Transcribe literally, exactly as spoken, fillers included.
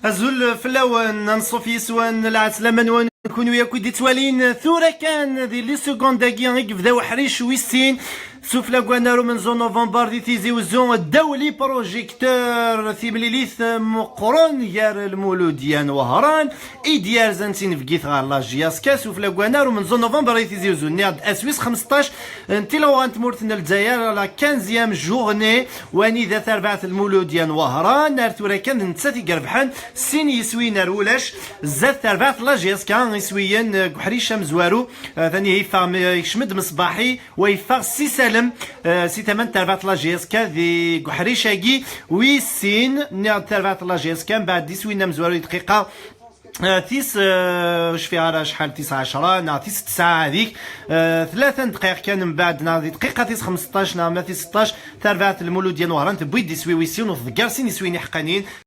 Azul fell-awen, anṣuf yes-wen, lɛeslama-nwen, kunwi akk i d-ittwalin. Tura kan di les secondes-agi i yebda uḥric wis sin, sufella n wannar umenzu november di Tizi Wezzu, ddaw les projecteurs, timlilit meqqren gar Lmuludya n Wehran i d-yerzan d tinebgit ɣer la J S K, sufella n wannar umenzu november di Tizi Wezzu. Nniɣ-d ass wis xmesṭac n tilawra n tmurt n Lezzayer, la quinzième journée, wanida tarbaɛt n Lmuludya n Wehran, ar tura kan d nettat i irebḥen sin yiswiyen ar ulac zdat tarbaɛt n la J S K, iswiyen deg uḥric amezwaru, eh, tani yeffeɣ, eh, yekcem-d Meṣbaḥi, wa yeffeɣ s isalem, eh, si tama n tarbaɛt n la J S K deg uḥric-agi wis sin, nniɣ-d tarbaɛt n la J S K, mbeɛd iswiyen amezwaru i dqiqa, eh, tis, eh, ur cfiɣ ara acḥal, tis ɛecra neɣ tis tesɛa hadi, eh, tlata n ddqayeq kan mbeɛd, neɣ di dqiqa tis xmesṭac neɣ ma tis seṭṭac, tarbaɛt n Lmuludya n Wehran tewwi-d iswi wis sin u tḍegger sin iswiyen iḥeqqaniyen.